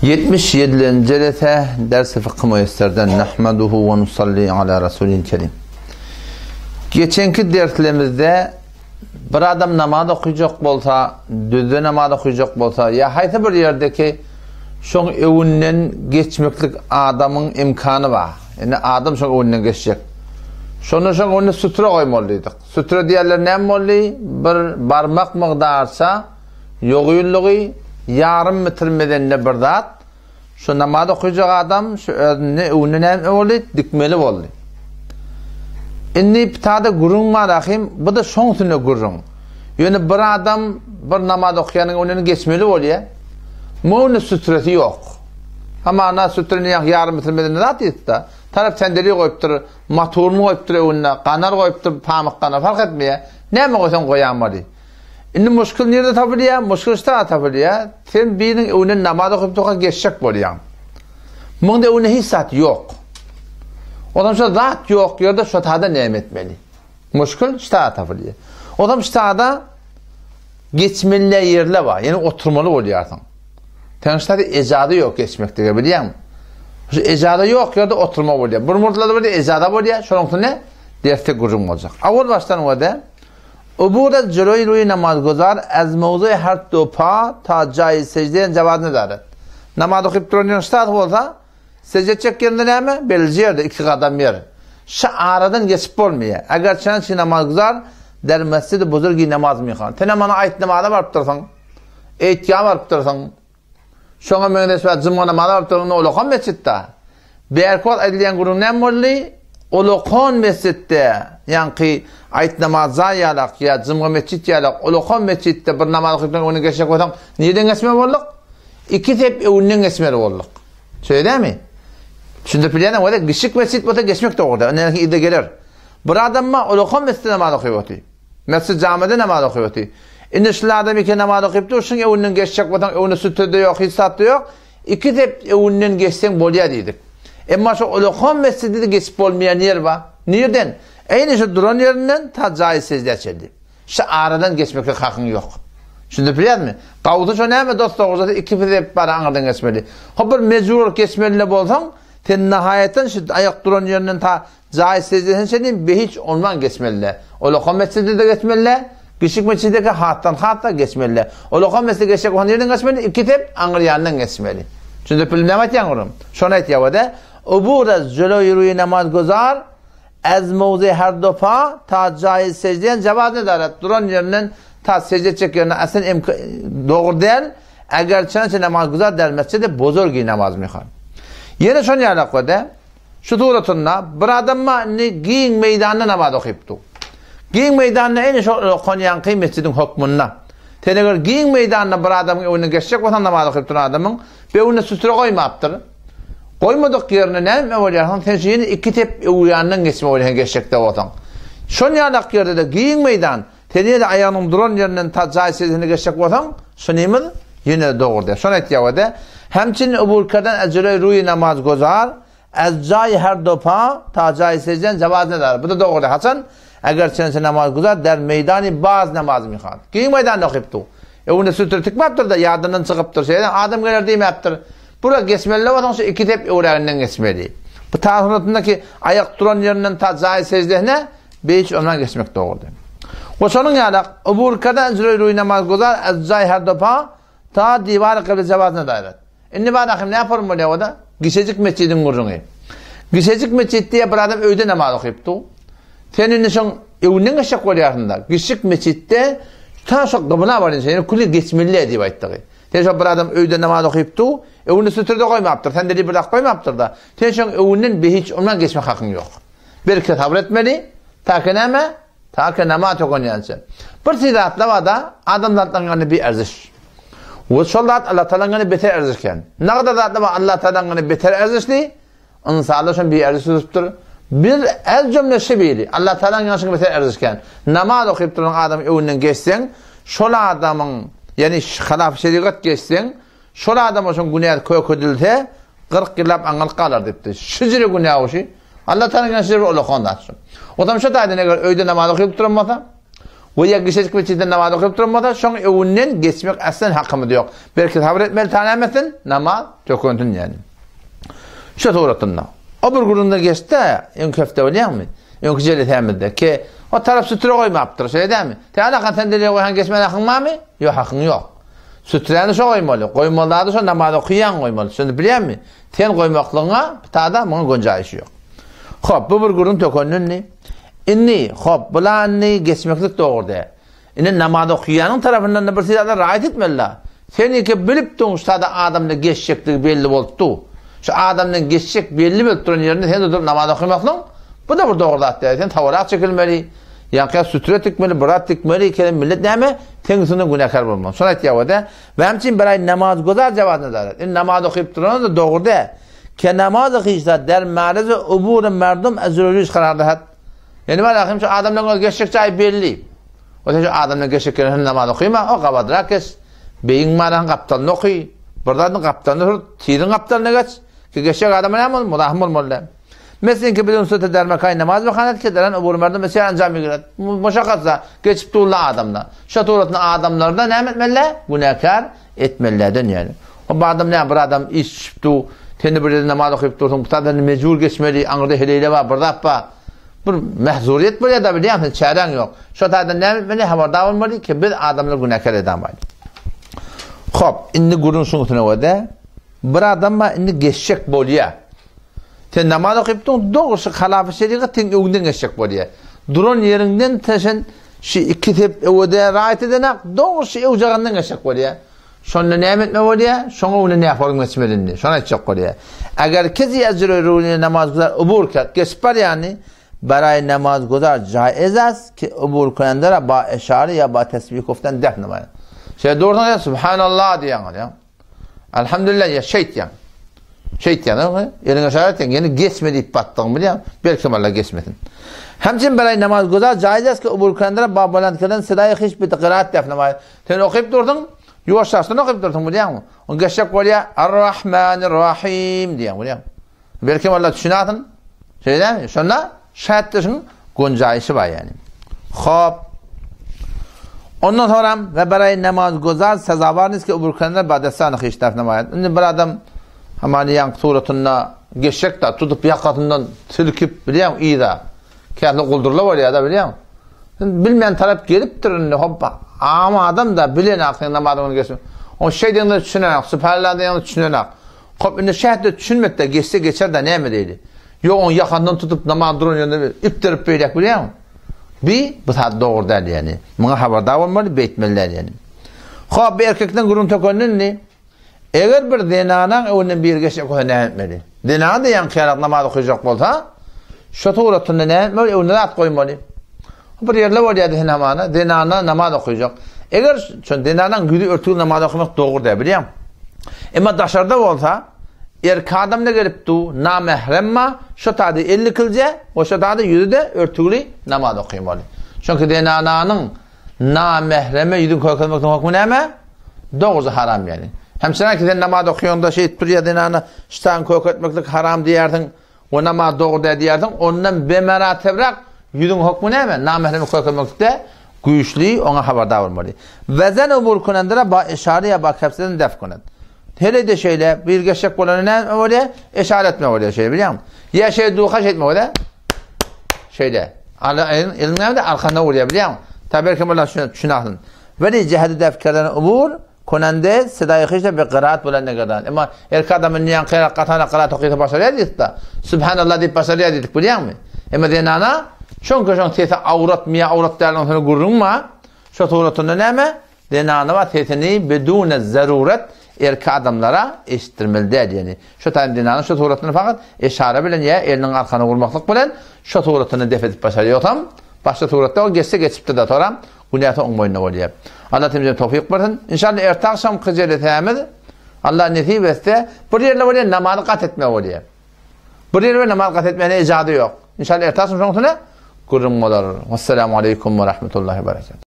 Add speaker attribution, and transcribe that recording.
Speaker 1: 77-nji jelese Ders-i Fykh-y Müýesserden Nahmaduhu we nusalli ala Rasulil Kerim. Geçenki derslerimizde bir adam namaz okuyacak bolsa, düzde namaz okuyacak bolsa, ýa haýsy bir ýerdeki şoň öwünden geçmeklik adamyň imkany bar. Indi adam şoň öwünden geçjek. Şonda şoň öwünde sütre goýmaly diýdik. Sütre diýerler näme boldy? Bir barmak mygdarça Ýogynlygy ýarym metr medende bir zat, şu namaz okyjak adam şu özünde öwünde näme boldy, dikmeli boldy. Indi pitada gürrüň bar ahym, bu-da şoň üstünde gürrüň. Ýöne bir adam bir namaz okaýanyň öňünden geçmeli bolýar. Muny sütresi ýok. Hamana sütreni ýarym metr medende zat diýipdi. Tarap sendeli goýupdyr, maturyny goýupdyr öňünde, ganar goýupdyr, pamyk ganar fark etmeýär. Näme goýsaň goýamaly. Indi muşkul nirde tapylýar? Muşkul şda tapylýar. Sen biriniň öňünden namaz okyp durka geçjek bolýaň. Muňda öňünde hiç zat ýok. Onam şo zat ýok ýerde şo tada näme etmeli? Muşkul şda tapylýar. Onam şda geçmeli ýerler bar. Ýani oturmaly bolýarsyň. Sen şda ejaza ýok geçmeklige bilýäňmi? Şu ejaza ýok ýerde oturma bolýar. Bir murtlarda bir ejaza bolýar. Şonuň üçin dersde gürrüň boljak. Awal başdan wada Ubur az joloý ruý namazguzar az mowzuý her do pa ta jaýy sejdeýen jawaz nedaret. Namaz okyp duran ýeriň ştasy bolsa, sejde etjek ýerinde näme? Belli ýerde, iki gadam ýer. Şu aradan geçip bolmaýar. Eger çençi namazguzar der mesjidi buzurgi namaz mihan. Senem mana aýt namaza barypdyrsyň. Eýtgä barypdyrsyň. Şoňa meňzeş bir jumga namazy baryp duranda ulakan metjitde. Bärki wagt aýdylýan gürrüň näme boldy? Ulakan metjitde, ýaňky aýt namaz jaý ýalak ýa jumga metjit ýalak, ulakan metjitde bir namaz okyp öňüne geçjek bolsaň, nirden geçmeli bolduk? Iki sep öňünden geçmeli bolduk. Şeýle dälmi? Düşündirip bilýänem bolsa, kiçik metjit bolsa geçmek dogry däl. Ondan yzda geler. Bir adam bar, ulakan metjitde namaz okyp otyr. Mesjid jamyda namaz okyp otyr. Indi şul adam eken namaz okyp dur, şuň öňünden geçjek bolsaň, öňünde sütre-de ýok, hiç zat-da ýok. Iki sep öňünden geçseň bolýar diýdik. Emma şu ulakan mesjide-de geçip bolmaýan ýer bar. Nirden? Eýni şu duran ýerinden ta jaýy seždä çenli. Şu aradan geçmeklik hakyň ýok. Düşündirip bilýärmi? Gawusy şo näme dost dogrusy iki sep bar aňyrdan geçmeli. Hop bir mejbur bolup geçmeli-de bolsaň, sen nahaýatdan şu aýak duran ýerinden ta Jaý seždesine çenli behiç ondan geçmeli-dä. Ulakan mesjide-de geçmeli-dä, kiçik mesjideki hatdan hat-da geçmeli-dä. Ulakan mesjide geçjek bolsa nirden geçmeli? Iki sep aňry ýandan geçmeli. Düşündirip bildim näme aýtýan gürrüň? Şony aýtýar we-de, Ubur ez jüleý ruý namaz guzar, ez mowzy her do pa, ta jaýy seždeýen jawaz nedaret. Duran ýerinden ta sežde etjek ýerine aslen imk dogry däl. Eger çençe namaz guzar der mesjide bozurgi namaz mihan. Ýene şony ýalak we-de, Şu suratynda bir adam bar indi giň meýdanda namaz okyp dur. Giň meýdanda ene şo okanýanky mesjidiň hökmünde. Sen eger giň meýdanda bir adamyň öňünden geçjek bolsaň namaz okyp duran adamyň öňüne sütre goýmapdyr. Goýmadyk ýerine näme bolýarsyň? Sen şu ýene iki tep öwýandan geçme bolýarsyň geçjekde bolsaň. Şon ýalak ýerde-de giň meýdan Sen ýene aýagynyň duran ýerinden ta jaý sejdesine geçjek bolsaň, şunymyz ýene dogry diýýär. Şony aýtýar we-de, Hemçin ubur kerden ez jüreý ruýy namaz gozar, ez jaý her do pa ta jaý sejden jawaz nedar. Bu-da dogry diýýär. Haçan? Eger çençe namaz guzar der meýdany baz namaz mihan. Giň meýdanda okyp dur. Öňünde sütür tikmäpdir-de, ýadyndan çykypdyr. Şeýle adam geler diýmäpdir. Bura geçmeli bolsaň şu iki sep öwräginden geçmeli. Bu ta suratyndaky aýak duran ýerinden ta jaý sejdesine Beýik ondan geçmek dogrudy. We şonuň ýaly, Ubur kerden jüreý ruý namaz guzar ez jaý her do pa ta diwary kybla jawaz nedaret. Indi bar ahim näme form bolýar oda? Giçejik metjidiň gürrüňi. Giçejik metjit diýe bir adam öýde namaz okyp dur. Sen indi şoň öňünden geçjek bolýarsyň-da. Giçjik metjitde ta şo gybla barýança, ýöne küli geçmeli diýip aýtdygy. Sen şo bir adam öýde namaz okyp dur, öňünde sütür-de goýmapdyr, sandalýe bir zat goýmapdyr-da. Sen şoň öňünden behiç ondan geçme hakyň ýok. Belki sabyr etmeli, ta ki näme? Ta ki namaz okanýança. Bir çiz zatlar bar-da, adamzatlaryň ýanynda bir erziş. We şol zat Allah Tagalaň ýanynda beter erziş eken. Nagada zatlar bar Allah Tagalaň ýanynda beter erzişli, ynsanlar şony bir erziş tutupdyr. Bir ez jümle şibili, Allah Tagalaň ýanynda şuňa beter erziş eken. Namaz okyp duran adamyň öňünden geçseň, şol adamyň, ýagny halaf şerigat geçseň, Şol adama şoň günäsi kökedilse, 40 ýyllap aňalyk galar diýipdi. Şujre günä uşy. Allah Taala şujre bir ulakan zat şu. Odam şu taýdan eger öýde namaz okyp duran bolsa, We ýa kiçijik metjitde namaz okyp duran bolsa, şoň öňünden geçmek aslan hakymyz ýok. Belki sabyr etmeli ta näme etsin? Namaz tökünsin ýani. Şu suratynda. O bir gürrüňde geçdi, öňki hepde bilýäňmi? Öňki jelesämizde ki, o tarap sütüre goýmapdyr, şeýle dälmi? Sen alakan sen delil goýan geçmän hakyň barmy? Ýok, hakyň ýok. Sütüräni şo goýmaly. Goýmaly zady şo namaz okaýan goýmaly. Şuny bilýäňmi? Sen goýmaklygyňa tada muňa gonjaýyş ýok. Hop, bu bir gürrüň tökendi indi. Indi, hop, bula indi geçmeklik dogry däl. Indi namaz okaýanyň tarapyndan-da bir zada raýat etmeli-da. Sen eke bilip duň şu sada adamda geçjekligi belli bolup dur. Şu adamdan geçjek belli bolup duran ýerinde sen durup namaz okamaklyň, bu-da bir dogry zat däl. Sen tawarak çekilmeli, ýaňky sütüre tikmeli, bir zat tikmeli, kelen millet näme? Seň üstünden günäkär bolmaly. Şony aýtýar o-da. We hemçin bir aý namaz gözar jawaz nazaret. Indi namaz okyp duran-da dogry däl. Ke namazy hyşda der marezi ubur merdum ez rüş karar dahat. Ýani bar ahim şu adamlaryň öz geçjek jaýy belli. O sen şu adamdan geçjek ýerine hem namaz okyma, o gabadrak geç. Beýiň maraň gapdalyny oky. Bir zadyň gapdalyny tut, tiriň gapdalyna geç. Ki geçjek adama näme bolmaly? Muzahym bolmaly däl. Meselen ki bidun süte der mekany namaz behanet ki deren ubur merdum besiýar anjam migiret. Muşakatsa geçip durla adamda. Şu suratny adamlarda näme etmeli? Günäkär etmelilerden ýaly. O bir adam näme bir adam iş düşüp dur, sen bir ýerde namaz okyp dursuň, bu taýdan mejbur geçmeli, aňyrda heleýle bar, bir zat bar. Bir mehzuriýet bolýar da bilýäňmi, çäräň ýok. Şo taýdan näme etmeli, habardar bolmaly ki, biz adamlary günäkär edamaýly. Hop, indi gürrüň şuň üstüne boldy. Bir adam bar, indi geçjek bolýar. Sen namaz okyp durň, dogry şu halafy şerigat seň öňünden geçjek bolýar. Duran ýeriňden sen şu iki sep öwede raýat edenak, dogry şu öwjagyndan geçjek bolýar. Şonda näme etme bolýar? Şoňa öňüne nähorun geçmeli indi. Şony aýtjak bolýar. Eger kezi ejre runy namaz guzar ubur ket geçip barýany, baraý namaz guzar jaiz as ki ubur kunendera ba eşare ýa ba tesbih goften def namaýar. Şeýle dursaň ýa subhanallah diýýäň ýa. Elhamdülillah ýa şeýtýäň. Şeýtýäň, eliňe işaret etýäň, ýene geçme diýip batdygyňy bilýäň, belki Allah geçmesin. Hemçin beraý namaz guzar jaiz as ki ubur kunendera ba boland keden sedaýy hiç bir gyraat def namaýar. Sen okyp durduň, ýuwaş-ýaşdan okyp dursuň bilýäňmi? Ony geçjek bolýar, Ar-Rahmanir-Rahim diýýäň, bilýäňmi? Belki Allah düşünäsin. Şeýle dälmi? Şonda şähetdeşiň gonjaýşy bar ýani. Hop. Ondan soňra we beraý namaz gozar sezawar niske uburkenler badesany hyştaf namaýat. Indi bir adam hamany ýaňky suratynda geçjek da tutup ýakasyndan silkip bilýäň yza. Käte guldurla bolýar-da bilýäň. Bilmeýän tarap gelipdir indi hoppa. Am adam da bilenak sen namazyňy geçme. O şeý diýende düşünenak, sübhanallah diýende düşünenak. Hop indi şähde düşünmekde geçse geçer de näme diýdi. Ýok oň ýakandan tutup namaz duran ýerinde ipdirip beýläk bilýäň. Bi bu zat dogry däl ýani. Muňa habardar bolmaly, beýtmeli däl ýani. Hop bir erkekden gürrüň tökendi indi. Eger bir zenanaň öňünden biri geçjek bolsa näme etmeli? Zenana-da ýaňky ýaly namaz okajak bolsa, şo suratynda näme etmeli? Öňüne zat goýmaly. Bir ýerde bolýardy sen hamana, zenana namaz okajak. Eger şo zenanaň ýüzi örtügli namaz okamak dogry däl, bilýäňmi? Emma daşarda bolsa, erkek adam-da gelip du, namährem-ma, şo taýda eli dikilje we şo taýda ýüzi-de örtügli namaz okamaly. Çünki zenananyň Namähreme ýüzüňi görkezmekligiň hökmi näme? Dogrusy haram ýaly. Hem çynanki sen namaz okaýaňda şeýdip durýar zenana şytaň köketmeklik haram diýýärsiň we namaz dogry däl diýýärsiň, ondan bemeratebrak ýüzüň hökmi näme? Namähreme köketmeklikde güýçli, oňa habardar bolmaly. We zen ubur kunendere ba eşare ýa ba kebseden def kunen. Hele-de şeýle bir geçjek bolany näme bolýar? Eşare etmek bolýar şeýle bilýäňmi? Ýa şeýle duha şeýtmek bolýar. Şeýle. Eliň näme arkanda urýar bilýäňmi? Ta belki mulla düşünäsin. Weli jehedi defkerden ubur konende sedaýy hyşe bi gyraat bilen negerdan. Emma erkek adam indi kyrat gatana gyraat okysa başarýar diýdik-de. Subhanallah diýip başarýar diýdik bilýäňmi? Emma zenana çünki şoň sesi awrat miýa awrat däl onsoň gürrüň ma. Şo suratynda näme? Zenana sesini bidune zaruret erki adamlara eşitdirmeli däl ýeni. Şo taýyn zenanyň şo suratyny fakat eşara bilen ýa eliniň arkana urmaklyk bilen şo suratyny def edip başar. Ýogsam başga suratda ol geçse geçipdir-de soram günäsi oň boýnuna bolýar. Allah hemmämize towfyk bersin. Inşallah erte agşamky jelesämiz Allah nesip etse bir ýerde bolýar namazy gat etme bolýar. Bir ýerde namaz gat etmäne ejady ýok. Inşallah erte agşam şoň üstüne gürrüň bolar. Wassalamu aleýkum we rahmetullahi we berekatuh.